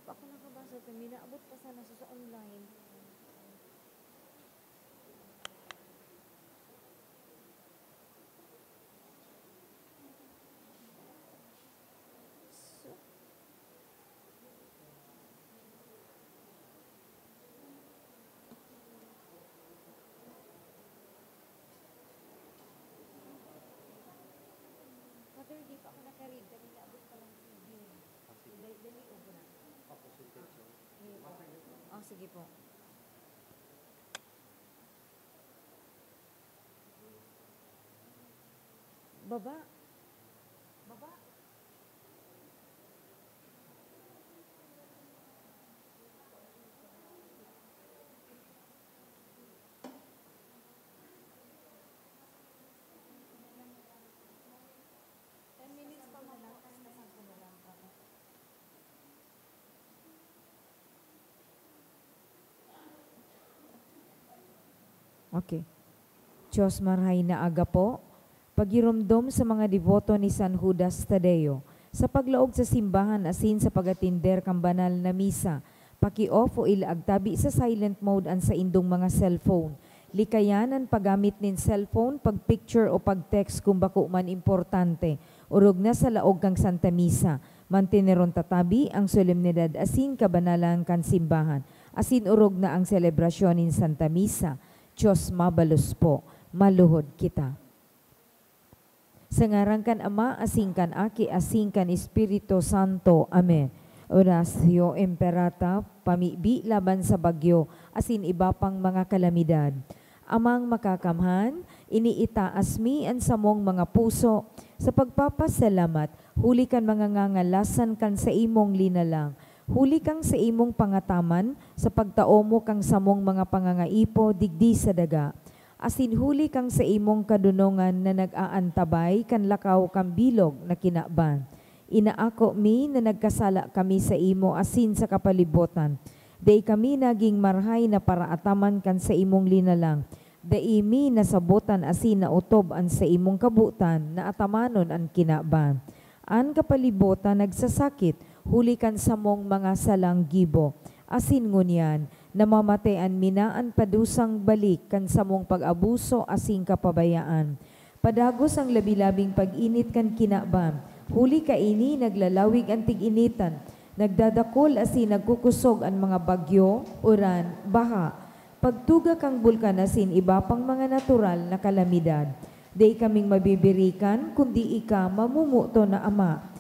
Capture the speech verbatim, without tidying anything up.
Ako nakabasa ito, may naabot pa sana sa, sa online. So, Father, di pa ako nakaread. Kanina abot pa lang si June. Ah, sige. Dali, dali, ubo na. Ako si Techo. Sige po. Oh, sige po. Baba. Baba. Ten minutes pa man lang, tas kasang ko na lang. Okay. Dios, marhay na aga po. Pagiromdom sa mga deboto ni San Judas Tadeo, sa paglaog sa simbahan asin sa pag-atender kan banal na misa, paki-off o ilaag tabi sa silent mode an saindong mga cellphone. Likayan an paggamit nin cellphone, pag-picture o pag-text kun bako man importante, orog na sa laog kan Santa Misa. Manteneron ta tabi ang solemnidad asin kabanalan kan simbahan, asin orog na ang selebrasyon nin Santa Misa. Dios mabalos po, maluhod kita. Sa ngaran kan Ama, asin kan Aki, asin kan Espiritu Santo. Amen. Oratio Imperata, pamibi laban sa bagyo, asin iba pang mga kalamidad. Amang Makakamhan, iniitaas mi an samong mga puso sa pagpapasalamat huli kan mga ngangalasan kan saimong linalang, huli kan saimong pangataman sa pagtao mo kan samong mga pangangaipo digdi sa daga, asin huli kan saimong kadonongan na nag-aantabay kan lakaw kan bilog na kinaban. Inaako mi na nagkasala kami saimo asin sa kapalibotan. Dai kami nagin marhay na paraataman kan saimong linalang. Dai mi nasabotan asin naotob an saimong kabotan na atamanon an kinaban. An kapalibotan nagsasakit huli kan samong mga salang gibo. Asin ngunyan, namamatean mi na an padusang balik kan samong pag-abuso asin kapabayaan. Padagos an labi-labing pag-init kan kinaban, huli kaini naglalawig an tig-initan, nagdadakul asin nagkukosog an mga bagyo, uran, baha, pagtuga kan bulkan asin iba pang mga natural na kalamidad. Dai kaming mabibirikan, kundi ika, mamomoton na Ama.